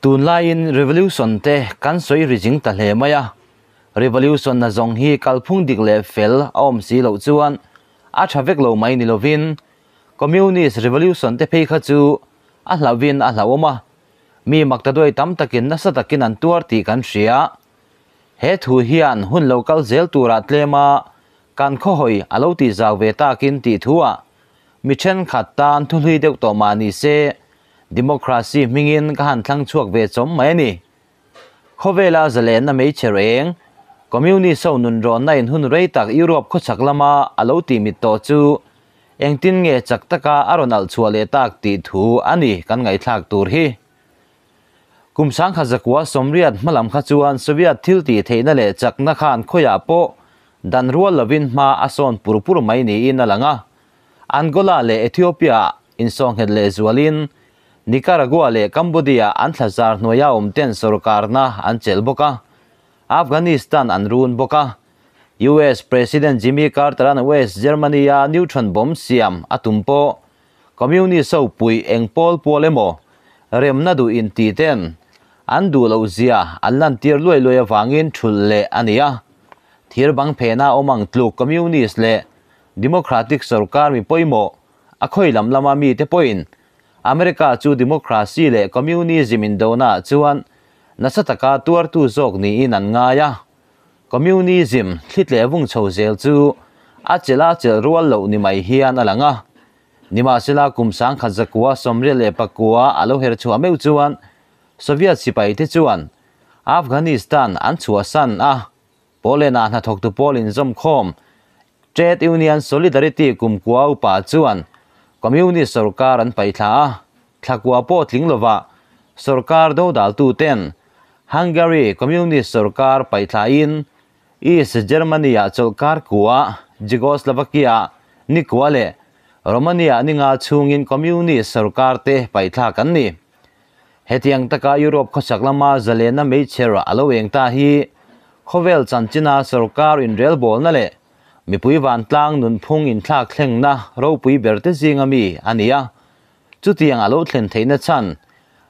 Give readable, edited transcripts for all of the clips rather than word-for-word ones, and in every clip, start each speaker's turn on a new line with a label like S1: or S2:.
S1: Tunlaiin revolution te kan sawi ri zing ta hle mai a, revolution na zawng hi kalphung dik leh fel a awm si loh chuan a tha vek lo mai ni lovin communist revolution te phei kha chu a hlauhin a hlauhawm a, mi maktaduai tam takin nasa takin an tuar tih kan hria. He thu hian hun lo kal zel turah tlema kan khawhawi a lo tih zau ve takin tih thuah mi thenkhat tan thuhlui deuh tawh mah ni se, democracy hmingin ka han thlang chhuak ve chawm mai a ni. Khawvela zalenna hmeichhe reng, Communist ho nunrawnna in hun rei tak Europe khawchhak lama a lo tih mit tawh chu engtin nge chak taka a rawn alh chhuah leh tak tih thu a ni kan ngaihthlak tur hi. Kum 1980 hmalam kha chuan Soviet thil tih theihna leh chakna khan khawiah pawh dan rual lovin hma a sawn pur pur mai niin a lang a. Angola leh Ethiopia-ah insawhnghet lehzualin Nicaragua leh Cambodia an thlazar hnuaia awmten sorkarna an chelh bawk a, Afghanistan an run bawk a. US President Jimmy Carter-a'n West Germany-a neutron bomb siam a tum pawh Communist ho puih eng pawl pawl emaw remna duh inti ten an duh loh zia an lantir luai luai avangin thulh leh a ni a. Thir bang phena awm ang tluk Communist leh Democratic sorkar mi pawimawh a khawi lam lama mite pawhin America chu democracy leh communism indona ah chuan nasa taka tuartu zawk niin an ngai a. Communism thlitleh vung chho zel chu a chelh a chelh rual loh ni mai hian a lang a. Nimahsela kum 1989 a lo her chhuah meuh chuan Soviet sipaite chuan Afghanistan an chhuahsan a. Poland-ah hnathawktu pawl inzawmkhawm Trade Union Solidarity kumkua upa chuan Communist sorkar an paihthla a, thlakua pawh tling lovah sorkar dodaltuten Hungary Communist sorkar paihthlain East Germany-ah chawlhkar kua, Czechoslovakia nikua leh Romania ninga chhungin Communist sorkar te paihthlak an ni. Hetiang taka Europe khawchhak lama zalenna meichher a lo eng ta hi khawvel chanchina sorkar inrelbawlna leh mipui vantlang nunphung inthlak thlengna ropui berte zinga mi a ni a. Chutiang a lo thlen theihna chhan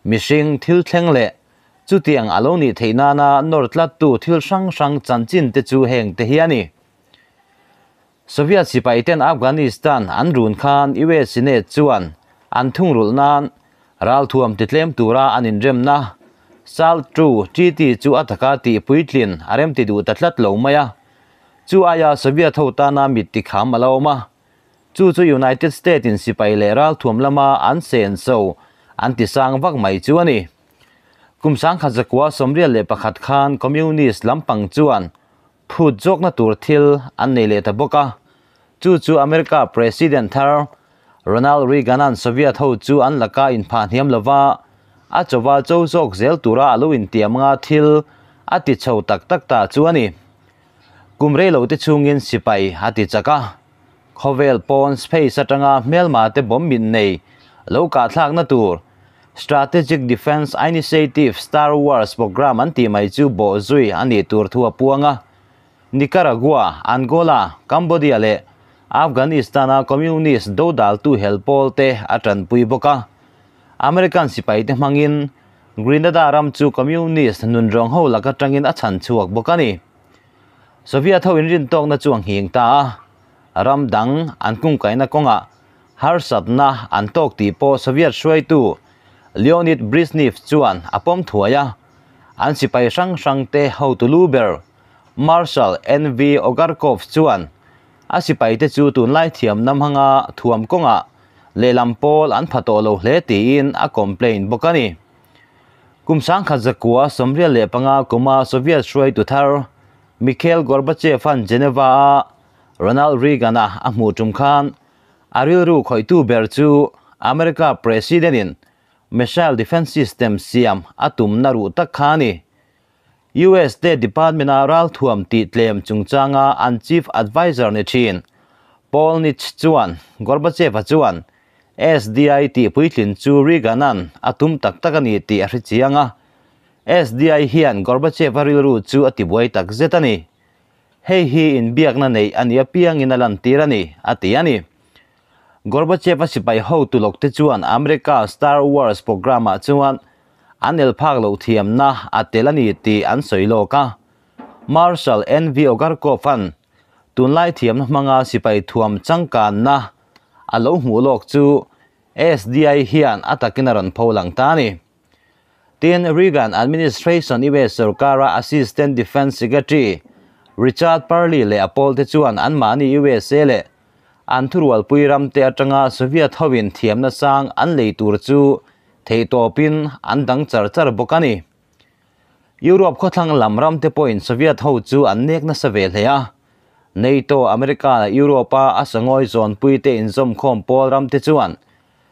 S1: mihring thil thleng leh chutiang a lo nih theih nana nawr tlattu thil hrang hrang chanchin te chu heng te hi a ni. Soviet sipaiten Afghanistan an run khan US Senate chuan an thungrulh nan ralthuam titlem tura an inremna SALT II Treaty chu a taka tih puitlin a remti duh ta tlat lo mai a. Chu aia Soviet ho tana mit tikham a la awm a. Chu chu United States in sipai leh ralthuam lama an senso an tisang vak mai chu a ni. Kum 1991 khan Communist lampang chuan Phut zawkna tur thil an nei leh ta bawk a, chu chu America President thar Ronald Reagan-a'n Soviet ho chu an laka inphah hniam lova a chawva cho zawk zel tura a lo intiam anga thil a ti chho tak tak ta chu a ni. Kum rei lo te chhungin sipai a ti chak a, khawvel pawn space atanga hmelma te bomb min nei lo kahthlakna tur Strategic Defence Initiative Star Wars Programme an tih mai chu bawhzui a nih tur thu a puang a. Nicaragua, Angola, Cambodia leh Afghanistan-a Communist dodaltu hel pawl te a tanpui bawk a. American sipaite hmangin Grenada ram chu Communist nunrawng ho lak atangin a chhan chhuak bawk a ni. Soviet ho inrintawkna chu a nghing ta a, ram dang an kungkaihna kawngah Harsatna an tawk tih pawh Soviet hruaitu Leonid Brezhnev chuan a pawm thuai a, an sipai hrang hrangte hotu lu ber Marshal NV Ogarkov chuan a sipaite chu tunlai thiamna hmanga thuam kawngah lehlam pawl an pha tawh lo hle tiin a complain bawk a ni. Kum 1995 kuma Soviet hruaitu thar Mikhail Gorbachev-a'n Geneva-a Ronald Reagan-a a hmuh tum khan a rilru khawihtu ber chu America President-in missile defense system siam a tumna ruh tak kha a ni. US State Department-a ralthuam tih tlem chungchanga an chief adviser ni thin Paul Nitsch chuan Gorbachev-a chuan SDI tih puitlin chu Reagan-a'n a tum tak tak a ni tih a hre chiang a, SDI hian Gorbachev-a rilru chu a tibuai tak zet a ni. Hei hi inbiakna neih a nih apiangin a lantir a ni, a ti a ni. Gorbachev-a sipai hotu lawkte chuan America Star Wars programme-ah chuan an el phak loh thiamna a tel a ni tih an sawi lawk a. Marshal NV Ogarkov-a'n tunlai thiamna hmanga sipai thuam changkanna a lo hmuh lawk chu SDI hian a takin a rawn pho lang ta a ni. Tin, Reagan administration US sorkara Assistant Defense Secretary Richard Perley leh a pawlte chuan anmahni USA leh an thurualpui ramte atanga Soviet hoin thiamna sang an lei tur chu theihtawpin an dang char char bawk a ni. Europe khawthlang lam ramte pawhin Soviet ho chu an nek nasa ve hle a. NATO, America leh Europe-a a sangawi zawnpuite inzawmkhawm pawl ramte chuan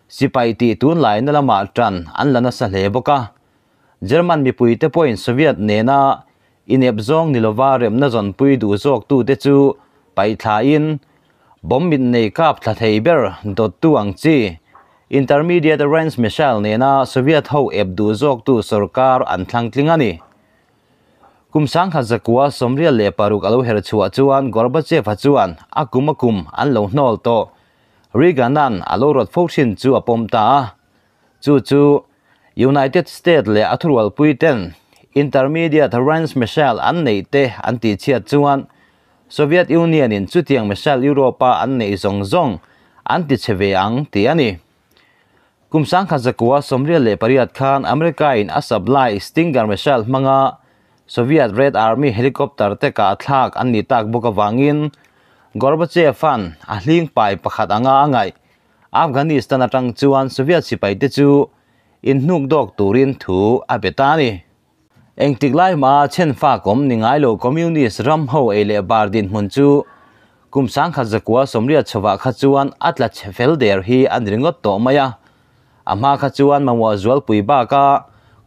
S1: Sipai tih tunlaina lamah ṭan an la nasa hle bawk a. German mipuite pawhin Soviet nena inep zawng ni lova remna zawnpui duh zawktute chu paihthlain bomb mit nei kap thla thei ber dawttu ang chi Intermediate Range Missile nena Soviet ho ep duh zawktu sorkar an thlang tling a ni. Kum 1996 a lo her chhuah chuan Gorbachev-a chuan a kum a kum an lo hnawl tawh. Reagan-a'n a lo rawt fo thin chu a pawm ta a. Chu chu United States leh a thurualpui ten Intermediate Range Missile an neih te an tihchhiat chuan Soviet Union-in chutiang missile Europe-a an neih zawng zawng an tichhe ve ang tih a ni. Kum 1998 khan America-in a supply Stinger missile hmanga Soviet Red Army helicopter te kah thlak an nih tak bawk avangin Gorbachev-a'n a hling pai pakhat anga a ngaih. Afghanistan atang chuan Soviet sipaite chu inhnuk dawk turin thu a pe ta a ni. Engtik lai hmaa chhenfak awm ni ngai lo Communist ram ho ei leh bar dinhmun chu kum 1980 chhovah kha chuan a tla chhe fel der hi a ni ringawt tawh mai a. A hma kha chuan mamawh zualpui baka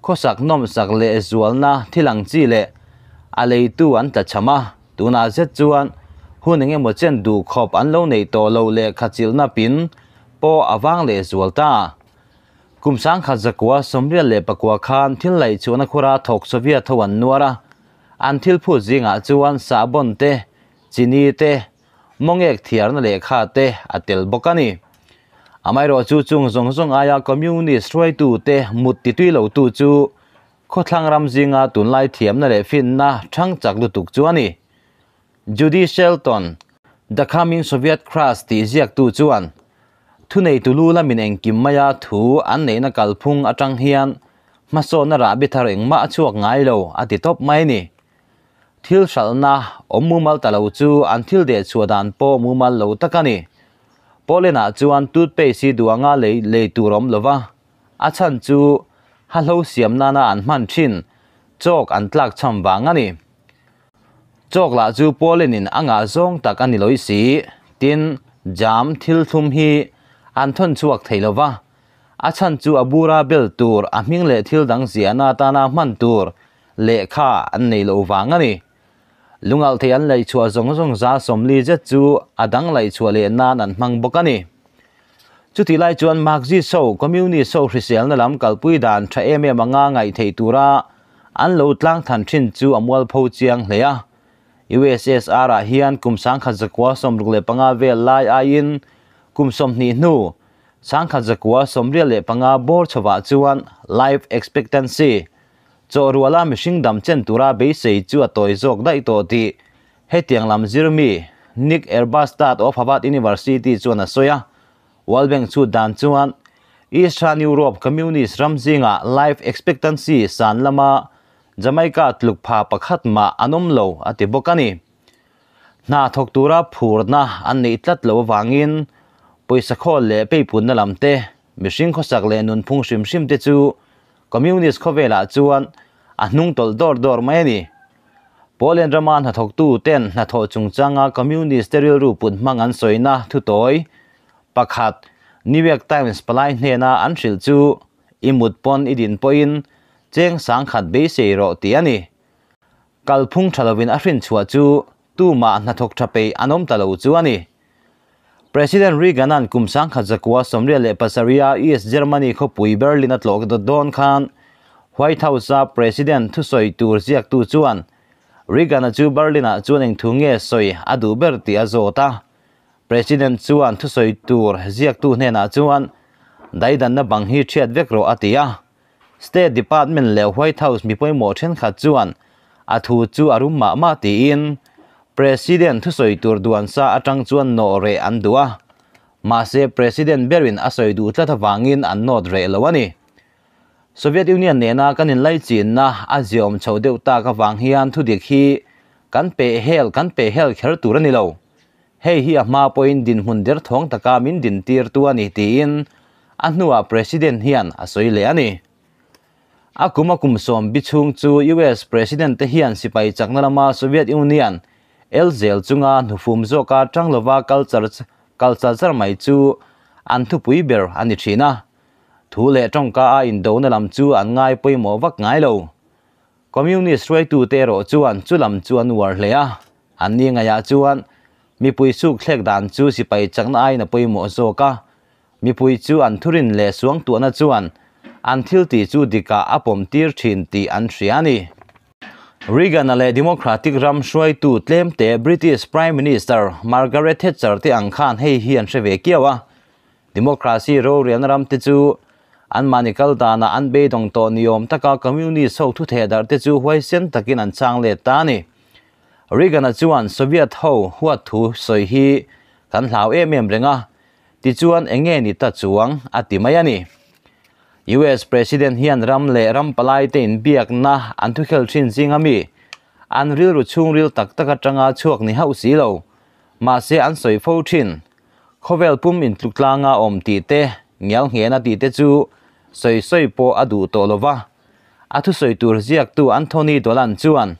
S1: khawsak nawmsak leh zualna thil ang chi leh a leitu an tla cham a, tunah zet chuan hun eng emaw chen duh khawp an lo neih tawh loh leh khachilhna pin pawh a vang leh zual ta. Kum 1984 khan thil laih chhuahna khura thawk Soviet ho an nuar a, an thil phut zingah chuan sahbawn te, chini te, Mawngek thiarna lehkha te a tel bawk a ni. Amaherawh chu chung zawng zawng aia Communist hruaitute mut titui lotu chu khawthlang ram zinga tunlai thiamna leh finna thang chak lutuk chu a ni. Judy Shelton, The Coming Soviet Crash tih ziaktu chuan, Thuneitu lu lamin engkim maia thu an neihna kalphung atang hian hmasawnna rahbi thar engmah a chhuak ngai lo a ti tawp mai a ni. Thil hralhna awm mumal ta lo chu an thil deh chhuah dan pawh mumal lo tak a ni. Poland-ah chuan toothpaste hi duh anga lei lei tur a awm lo va, a chhan chu hahlo siam nana an hman thin chalk an tlak chham vang a ni. Chalk lah chu Poland-in a ngah zawng tak a ni lawih si. Tin, jam thil thlum hi an thawn chhuak thei lo va, a chhan chu a bura bel tur a hming leh thil dang ziahna atana hman tur lehkha an nei loh vang a ni. Lungalh thei an laihchhuah zawng zawng 40% zet chu a dang laihchhuah leh nan an hmang bawk a ni. Chutih lai chuan Marxist ho, Communist ho hriselna lam kalpui dan tha em em anga ngaih theih tura an lo tlang than thin chu a mualpho chiang hle a. USSR ah hian kum 1965 vel lai aiin kum 20 hnu 1985 bawr chhovah chuan life expectancy Chaw ruala mihring dam chen tura beisei chu a tawi zawk daih tawh tih hetiang lam zirmi Nick Erbastad of Harvard University chuan a sawi a. World Bank chhut dan chuan Eastern Europe Communist ram zingah life expectancy san lama Jamaica tluk pha pakhat mah an awm lo a ti bawk a ni. Hna thawk tura phurna an neih tlat loh avangin pawisa khawl leh peipunna lam te, mihring khawsak leh nunphung hrim hrim te chu Communist khawvelah chuan a hnung tawlh dawr dawr mai a ni. Poland rama hnathawktu ten hnathawh chungchanga Communist te rilru put hmang an sawina thutawi pakhat New York Times palai hnena an hrilh chu i mut pawn i din pawhin cheng 10,000 beisei rawh tih a ni. Kalphung tha lovin a hrinchhuah chu tumah hnathawk tha peih an awm ta lo chu a ni. President Reagan-a'n kum 1987-a East Germany khawpui Berlin a tlawh dawt dawn khan White House-a President thusawi tur ziaktu chuan Reagan-a chu Berlin-ah chuan eng thu nge sawi a duh ber tih a zawt a. President chuan thusawi tur ziaktu hnenah chuan daidanna bang hi thiat vek rawh a ti a. State Department leh White House mi pawimawh thenkhat chuan a thu chu a rum mah mah tiin President thusawi tur duan sa atang chuan nawh reh an duh a, mahse President berin a sawi duh tlat avangin an nawt reh lo a ni. Soviet Union nena kan inlaichinna a ziaawm chho deuh tak avang hian thudik hi kan peh hel kan peh hel kher tur a ni lo. Hei hi a hma pawhin dinhmun derthawng taka min dintirtu a ni tiin a hnuah President hian a sawi leh a ni. A kum a kum 70 chhung chu US President te hian sipai chakna lama Soviet Union el zel chunga hnufum zawka tang lova kal char kal char char mai chu an thupui ber a ni thin a. Thu leh tawngka a indona lam chu an ngai pawimawh vak ngai lo. Communist hruaitute erawh chuan chu lam chu an uar hle a. An ni ngaiah chuan mipui suk thlek dan chu sipai chakna aiin a pawimawh zawk a. Mipui chu an thurin leh suangtuahna chuan an thil tih chu dikah a pawm tir thin tih an hria a ni. Reagan-a leh Democratic ram hruaitu tlemte British Prime Minister Margaret Thatcher te ang khan hei hi an hre ve kiau a. Democracy rorialna ram te chu anmahni kal danah an beidawng tawh niawm taka Communist ho thutheh darh te chu huaisen takin an chang let ta a ni. Reagan-a chuan Soviet ho huat thu sawi hi kan hlau em em reng a, tichuan eng nge ni ta chuang a ti mai a ni. US President hian ram leh ram palai te inbiakna an thukhel thin zing a mi, an rilru chhungril tak tak atanga chhuak ni hauh si lo, mahse an sawi fo thin. Khawvel pum intluk tlanga awm tih te, ngial nghena tih te chu sawi sawi pawh a duh tawh lo va. A thusawi tur ziaktu Anthony Dolan chuan,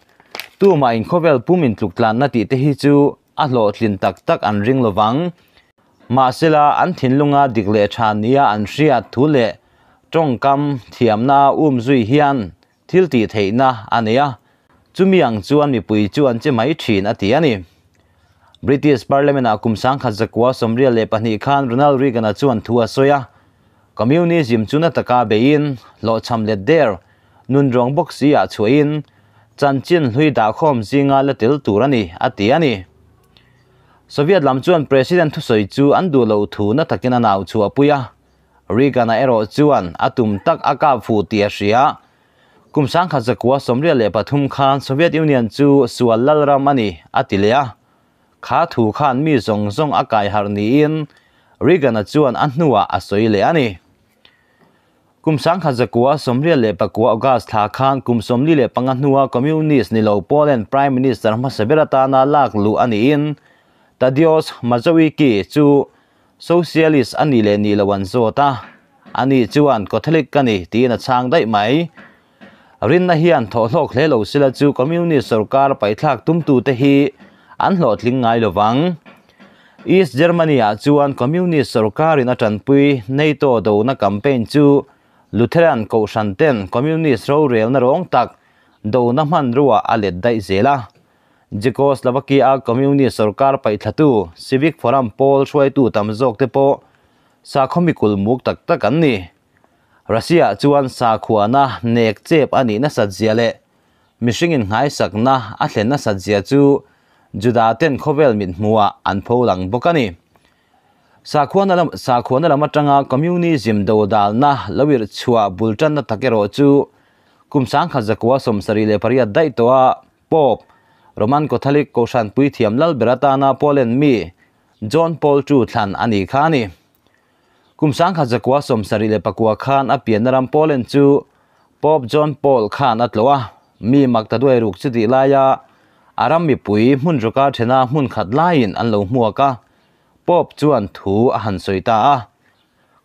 S1: Tumah in khawvel pum intluk tlanna tih te hi chu a hlawhtlin tak tak an ring lo vang. Mahsela, an thinlunga dik leh tha nia an hriat thu leh tawngkam thiamna um zui hian thil tih theihna a nei a, chumi ang chuan mipui chu an che mai thin a ti a ni. British Parliament-ah kum 1992 khan Ronald Reagan-a chuan thu a sawi a, Communism chu na taka beiin, hlawhchham let der, nunrawng bawk si ah chhuahin, chanchin hlui dahkhawm zinga la tel tur a ni, a ti a ni. Soviet lam chuan President thusawi chu an duh loh thu na takin a nau chhuahpui a, Reagan-a erawh chuan a tum tak a kap fuh tih a hria. Kum 1983 khan Soviet Union chu sual lal ram a ni, a ti leh a. Kha thu khan mi zawng zawng a kai harh niin Reagan-a chuan a hnuah a sawi leh a ni. Kum 1989 August thla khan kum 45 hnua Communist ni lo Poland Prime Minister hmasa ber atana lak luh a niin Tadeusz Mazowiecki chu Socialist a nih leh nih loh an zawt a, ani chuan Catholic ka ni tiin a chhang daih mai. Rinna hian thawhhlawk hle lo sila chu Communist sorkar paihthlak tumtute hi an hlawhtling ngai lo vang. East Germany-ah chuan Communist sorkarin a tanpui NATO dona campaign chu Lutheran kohhran ten Communist rorelna rawng tak dona hmanrua a let daih zel a. Czechoslovakia-a Communist sorkar paihthlatu Civic Forum pawl hruaitu tam zawk te pawh sakhaw mikul muk tak tak an ni. Russia-ah chuan sakhuana nek chep a nih nasat zia leh mihringin nghaisakna a thlen nasat zia chu Juda ten khawvel mithmuhah an pho lang bawk a ni. Sakhuana lam sakhuana lam atanga Communism dodalna lo irh chhuah bul tanna tak erawh chu kum 1978 daih tawha Pope, Roman Catholic Kohhran puithiam Lalber atana Poland mi John Paul ii thlan a nih kha a ni. Kum 1979 khan a pianna ram Poland chu Pope John Paul khan a tlawh a, mi mak ta duai ruk chutih laia a ram mipui hmun ruka thena hmun khat laiin an lo hmuak a, Pope chuan thu a han sawi ta a.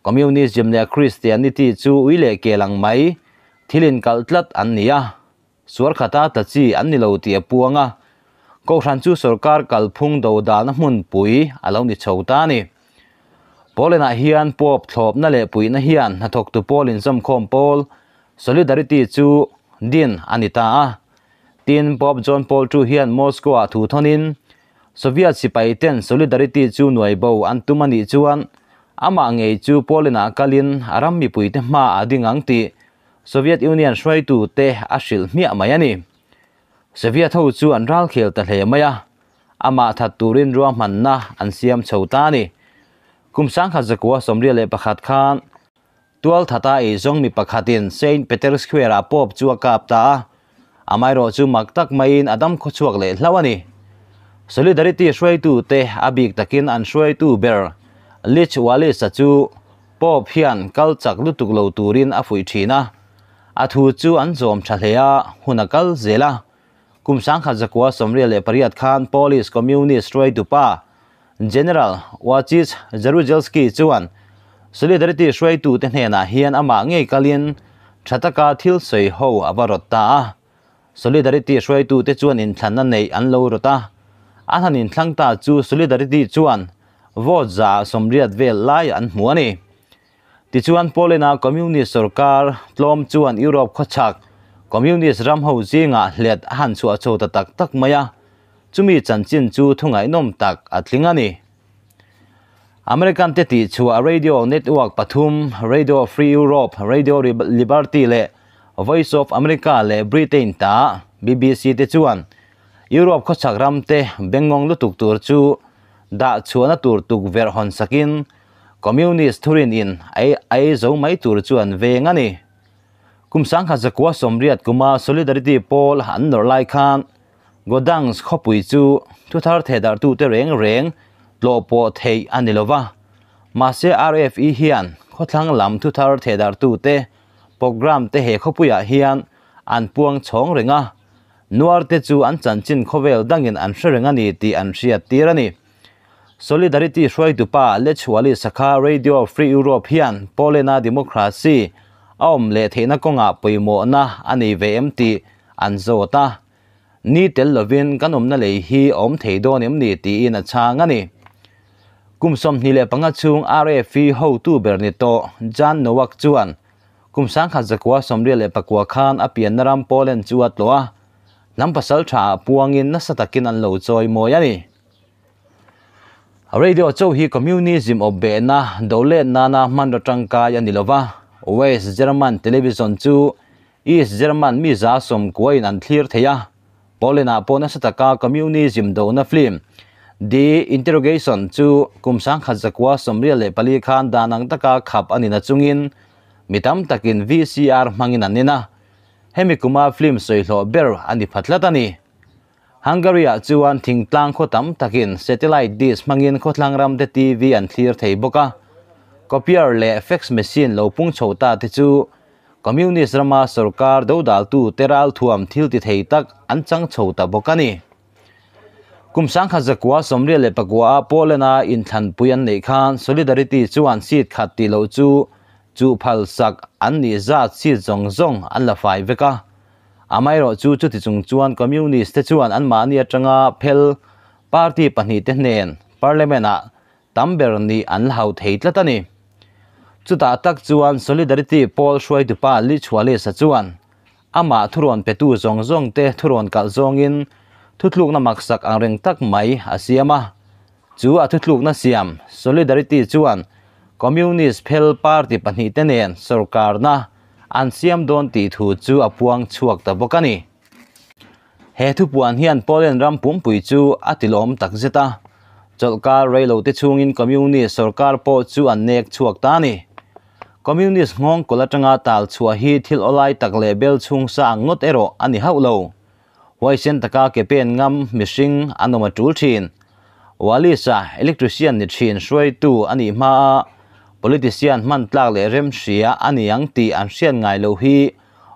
S1: Communism leh Christianity chu ui leh kel ang mai thil inkalh tlat an ni a. Suar khata tla chi an ni lo tih a puang a, Kohhran chu sorkar kalphung do dahna hmunpui a lo ni chho ta a ni. Poland-ah hian Pope thlawpna leh puihna hian hnathawktu pawl inzawmkhawm pawl, Solidarity, chu din a ni ta a. Tin, Pope John Paul ii hian Moscow-ah thu thawnin, Soviet sipai ten Solidarity chu nuai bo an tum a nih chuan amah ngei chu Poland-ah kalin a ram mipuite hmaah a ding ang tih Soviet Union hruaitu te a hrilh hmiah mai a ni. Soviet ho chu an ralkhel ta hle mai a, amah that turin ruahmanna an siam chho ta a ni. Kum 1991 khan Tual thata ei zawng mi pakhatin Saint Peter Square-ah Pope chu a kap ta a, amaherawhchu mak tak maiin a dam khawchhuak leh hlauh a ni. Solidarity hruaitute a bik takin an hruaitu ber Lech Walesa chu Pope hian kal chak lutuk lo turin a fuih thin a, a thu chu an zawm tha hle a, hun a kal zel a. Kum 1928 khan Polish Communist hruaitu pa General Wojciech Jaruzelski chuan Solidarity hruaitute hnenah hian amah ngei kalin tha taka thil sawi ho a va rawt ta a. Solidarity hruaitute chuan inthlanna neih an lo rawt a, an han inthlang ta chu Solidarity chuan vote 180 vel lai an hmu a ni. Tichuan Poland-a Communist sorkar tlawm chuan Europe khawchhak Communist ram ho zingah hlet a han chhuah chho ta tak tak mai a, chumi chanchin chu thu ngaihnawm tak a tling a ni. American te tih chhuah radio network pathum, Radio Free Europe, Radio Liberty leh Voice of America leh Britain ta BBC te chuan Europe khawchhak ram te bengngawng lutuk tur chu dah chhuahna tur tukverh hawn sakin Communist thurin in a ei zo mai tur chu an veng a ni. Kum 1980 kuma Solidarity pawl an nawrh lai khan Gdansk khawpui chu thuthar thehdarhtute reng reng tlawh pawh theih a ni lo va. Mahse RFE hian khawthlang lam thuthar thehdarhtute program te he khawpuiah hian an puang chhawng reng a, nuarte chu an chanchin khawvel dangin an hre reng a ni tih an hriat tir a ni. Solidarity hruaitupa Lech Walesa kha Radio Free Europe hian Poland-a democracy a awm leh theihna kawngah pawimawhna a nei ve em tih an zawt a. Ni tel lovin kan awmna lei hi a awm thei dawn em ni tiin a chhang a ni. Kum 25 chhung RFE hotu ber ni tawh Jan Nowak chuan kum 1989 khan a pianna ram Poland chu a tlawh a, hnam pasal tha ah puangin nasa takin an lo chawi mawi a ni. Radio chauh hi Communism awp behna dolet nana hmanraw tangkai a ni lo va, West German television chu East German mi 90% in an thlir thei a, Poland-ah pawh nasa taka Communism dona film The Interrogation chu kum 1994 khan dan ang taka khap a ni na chungin mi tam takin VCR hmangin an en a, hemi kuma film sawihlawh ber a ni pha tlat a ni. Hungary-ah chuan thingtlang khaw tam takin satellite dish hmangin khawthlang ram te TV an thlir thei bawk a, copier leh fax machine lo pung chho ta te chu Communist rama sorkar dodaltu te ralthuam thil ti thei tak an chang chho ta bawk a ni. Kum 1989-a Poland-a inthlanpui an neih khan Solidarity chuan seat khat tih loh chu chuhphal sak an nih zat seat zawng zawng an la fai vek a. Amaherawh chu chuti chung chuan Communist te chuan anmahni atanga phel party pahnih te hnen Parliament-ah tam ber nih an la hau thei tlat a ni. Chutah tak chuan Solidarity pawl hruaitupa Lech Walesa chuan amah thurawn petu zawng zawng te thurawn kalh zawngin thutlukna maksak ang reng tak mai a siam a. Chu a thutlukna siam Solidarity chuan Communist phel party pahnih te nen sorkarna an siam dawn tih thu chu a puang chhuak ta bawk a ni. He thupuan hian Poland ram pumpui chu a tilawm tak zet a, chawlhkar reilo te chhungin Communist sorkar pawh chu an nek chhuak ta a ni. Communist nghawng kawl atanga tal chhuah hi thil awlai tak leh bel chhung sa ang ngawt erawh a ni hauh lo. Huaisen taka ke pen ngam mihring an awm a tul thin. Wallis-a electrician ni thin hruaitu a nih hmaa politician hman tlak leh rem hria a ni ang tih an hriat ngai lo hi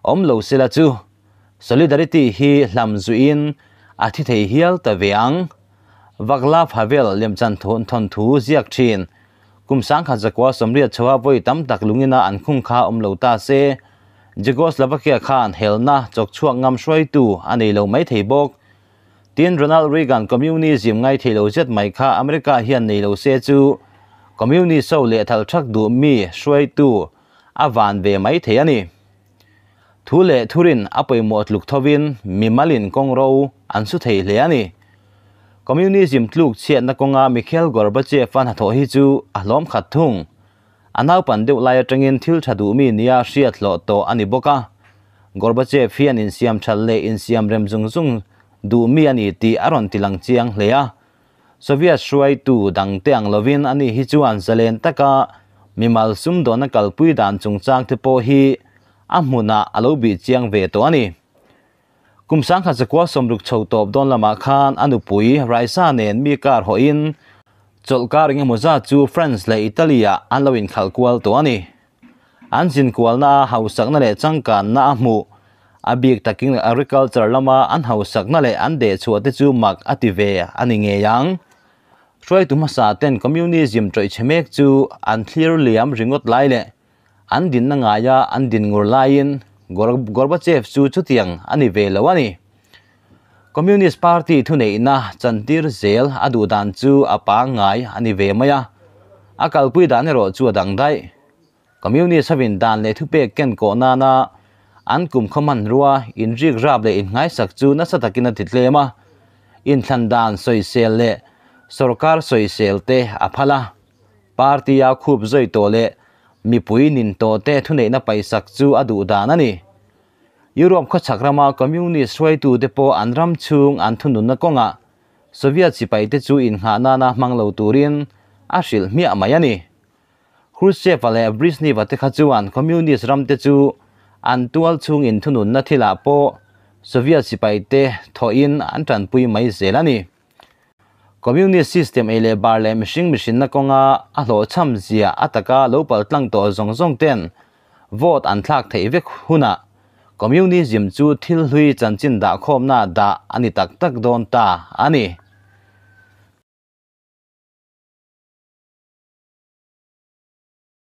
S1: awm lo sela chu Solidarity hi hlam zuiin a thi thei hial ta ve ang. Vaclav Havel lemchan thawnthu ziak thin. Kum 1980 chhoa vawi tam tak lungina an khung kha awm lo ta se, Czechoslovakia khan helna chawk chhuak ngam hruaitu a nei lo mai thei bawk. Tin, Ronald Reagan Communism ngai thei lo zet mai kha America hian nei lo se chu Communist ho leh thal thak duh mi hruaitu a van ve mai thei a ni. Thu leh thurin a pawimawh tluk thovin mimalin kawngro an su thei hle a ni. Communism tluk chhiatna kawnga Mikhail Gorbachev a hnathawh hi chu a hlawm khat thung. A naupan deuh lai atangin thil tha duhmi nia hriat hlawh tawh a ni bawk a. Gorbachev hian insiam that leh insiam rem zung zung duhmi a ni tih a rawn tilang chiang hle a. Soviet hruaitu dangte ang lovin ani hi chuan zalen taka Mimal sumdawnna kalpui dan chungchang te pawh hi a hmunah a lo bih chiang ve tawh a ni. Kum 1960 chho tawp dawn lamah khan a nupui Raisa nen mi kar hawhin chawlhkar engemaw zat chu France leh Italy-ah an lo inkhalh kual tawh a ni. An zin kualna a hausakna leh changkanna a hmuh a bik takin agriculture lama an hausakna leh an dehchhuah te chu mak a ti ve a ni ngei ang. Hruaitu hmasa ten communism tawih chhe mek chu an thlir liam ringawt lai leh an dinna ngaia an din ngur laiin Gorbachev chu chutiang a ni ve lo a ni. Communist Party thuneihna chantir zel a duh dan chu a pangngai a ni ve mai a, a kalpui dan erawh chu a dang daih. Communist hovin dan leh thupek ken kawh nana an kum khaw hmanrua inrik rap leh inngaisak chu nasa takin a ti tlem a, inthlan dan sawisel leh sorkar sawisel te a phal a. Party-a khup zawi tawh leh mipui nin tawh te thuneihna paisak chu a duh dan a ni. Europe khawchhak rama Communist hruaitute pawh an ram chhung an thununna kawngah Soviet sipaite chu innghah nana hmang lo turin a hrilh hmiah mai a ni. Khrushchev-a leh Brezhnev-a te kha chuan Communist ramte chu an tual chhung inthununna thilah pawh Soviet sipaite thawhin an tanpui mai zel a ni. Communist system ei leh bar leh mihring mihrinna kawnga a hlawhchham zia a taka lo pal tlang tawh zawng zawng ten vote an thlak theih vek hunah Communism chu thil hlui chanchin dahkhawmna dah a ni tak tak dawn ta a ni.